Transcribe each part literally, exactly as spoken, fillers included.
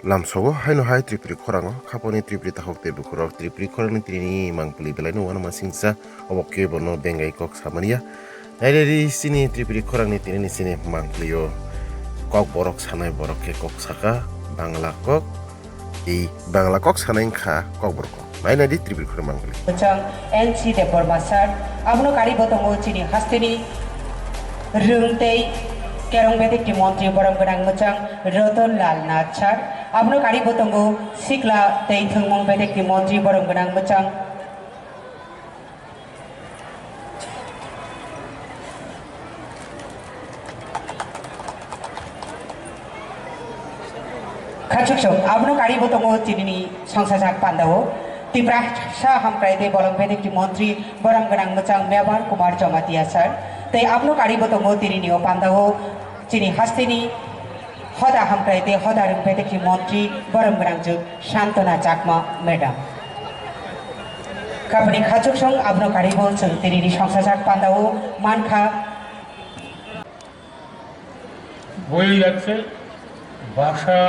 Lamsogo haino hai Tripuri khorango khaponi Tripuri takhuk tei bukhurok Tripuri khorangni tinini mangpili belaino uanama singsa obo khe bono bengai kok samaniya. Nainadi chini Tripuri khorangni tinini chini mangpilio kok borok sanai borok khe kok saka Bangla kok. I Bangla kok sanai wngkha kok borok kok. Nainadi Tripuri khorang mangpili. Mwchang N C Debbarma sir, abono karibo tongo chini hasteni rwng tei kerong bedekni montri borom gwnang mwchang Ratan Lal Nath sir, abono karibo tongo sikla tei thwngmung bedekni montri borom gwnang mwchang Khachuksong, abono karibo tongo tinini songsajak pandao. Tiprasa hamkrai tei bolong bedekni montri borom gwnang mwchang Mebar Kumar Jamatia sir. Tei abono karibo tongo tinini o pandao chini hasteni hoda hamkrai tei hoda rwng bedekni montri borom gwnang jwk Santona Chakma madam. Khapani khachuksong abono karibo chwng tinini songsajak pandao mankha. বয়ে যাচ্ছে, ভাষা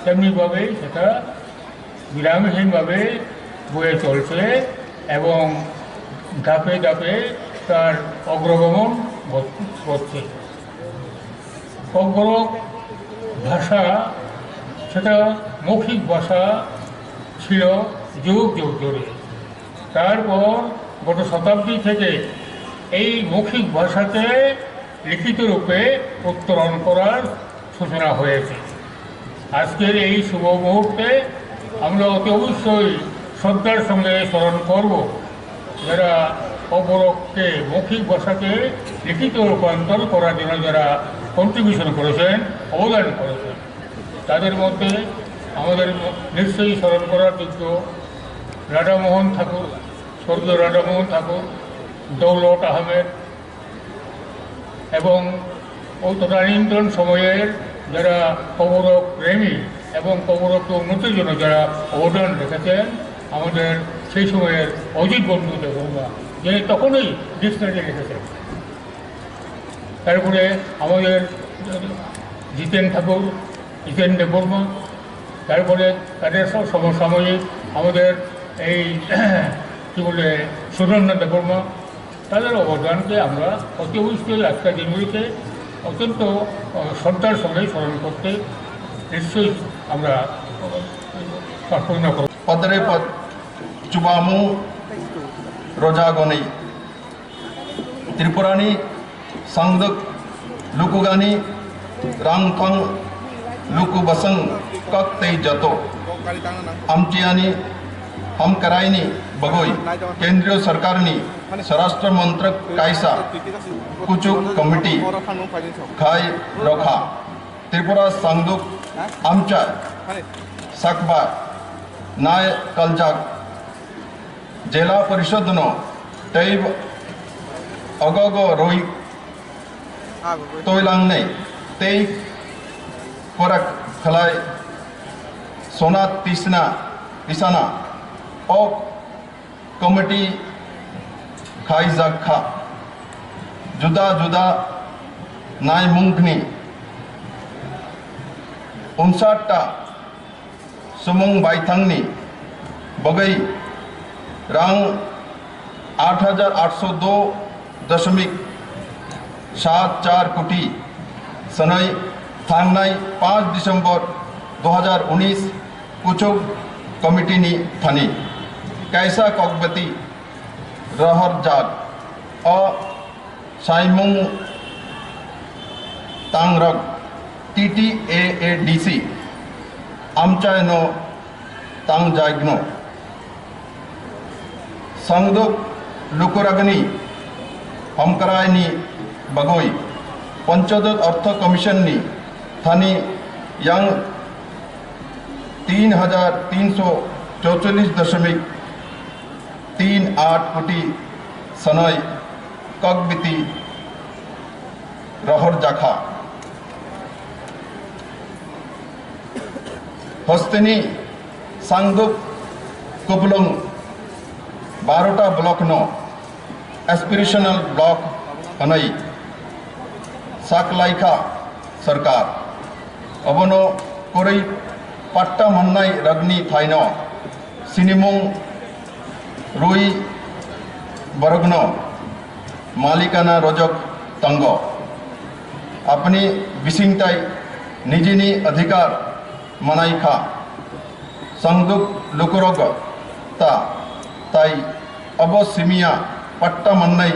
তেমনিভাবে সেটা বিরামহীনভাবে বয়ে চলছে এবং ধাপে ধাপে তার অগ্রগমন ঘট-, ঘটছে। ককবরক ভাষা সেটা মৌখিক ভাষা ছিল যুগ যুগ ধরে। তারপর গত শতাব্দী থেকে এই মৌখিক ভাষাকে লিখিত রূপে উত্তরণ করার সূচনা হয়েছে। আজকের এই শুভ মুহূর্তে আমরা অতি অবশ্যই শ্রদ্ধার সঙ্গে স্মরণ করব, যারা ককবরককে মৌখিক ভাষাকে লিখিত রূপান্তর করার জন্য যারা কন্ট্রিবিউশন করেছেন, অবদান করেছেন। তাদের মধ্যে আমাদের নিশ্চয়ই স্মরণ করার যোগ্য রাধামোহন ঠাকুর, স্বর্গীয় রাধামোহন ঠাকুর, দৌলত আহমেদ এবং ও তদানীন্তন সময়ের যারা ককবরক প্রেমী এবং ককবরককে উন্নতির জন্য যারা অবদান রেখেছেন, আমাদের সেই সময়ের অজিত বন্ধু দেববর্মা, যিনি তখনই ডিকশনারি লিখেছেন। তারপরে আমাদের জিতেন ঠাকুর, জিতেন দেববর্মা, তারপরে তাদের সব সমসাময়িক আমাদের এই কী বলে সুরেন্দ্র দেববর্মা, তাদের অবদানকে আমরা অতি অবশ্যই আজকের দিনগুলিতে অত্যন্ত, আহ, শ্রদ্ধার সঙ্গে স্মরণ করতে নিশ্চয়ই আমরা, আহ, প্রার্থনা করব। Padre pad chubamu roja goni. Tripurani sangduk lukugani rangthang luku basang kak tei jato amchiani hamkaraini bagoi kendriyo sarkarni swarashtra mantrak kaisa kuchuk committee khai rokha. Tripura sangduk amcha sakba nai kaljak Jela Parishad no tei ogogo roi toilangnai tei korak khlai sona tisna tisana o committee khaijak kha. Juda juda naimungni unsat ta sumung baithangni bagwi rang aat hajar aatso do dashmik saat char koti sanai thangnai panch December du hazar unis kuchuk committee ni thani kaisa kokbati rohor jak o Saimung tangrok T T A A D C amchaino tangjaikno sangduk lukuragni hamkraini bagoi Panchayat Artha Commission ni thani yang tin hajar tinso chorchollis dashmik tin aat koti sanai kokbiti rohor jakha. Hosteni sangduk kuplung barota block no aspirational block hwnwi saklaikha sarkar. Obono kwrwi Patta mannai rogni thaino sinimung rwi borokno malikana rojok tongo. Apni bisingtai nijini adhikar manai kha. Sangduk lukurok ta tai abo simiya patta mannai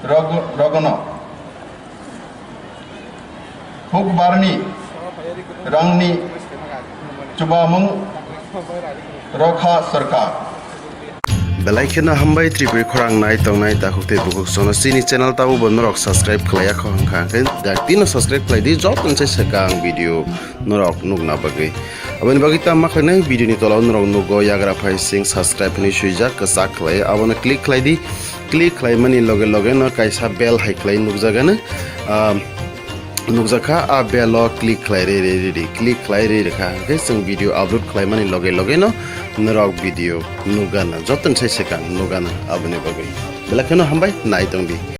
rog-, rogno. Hukbarni rangni chubamung rokha sorkar. Belai kheno hambai Tripuri khorang nai tongnai takhuk tei bukhuk sono chini channel tabo bo norok subscribe khlaiya kho hwnkha hwnkhe dakti no subscribe khlai di joto se swkang video norok nukna bagwi. Aboni bagwi tamo khlainai video ni tola o norok nugo yagra phai sing subscribe hinwi swijak kwchak khlai abono click khlai di. Click khlaimani loge loge no kaisa bell hai khlai nukjagano, ah, nukjakha, a bell o click khlai re re re re, click khlai re re kha hwnkhe chwng video upload khlaimani loge loge no norok video nukgana, joto ni sai swkang nukgana aboni bagwi. Belai kheno hambai nai tongdi.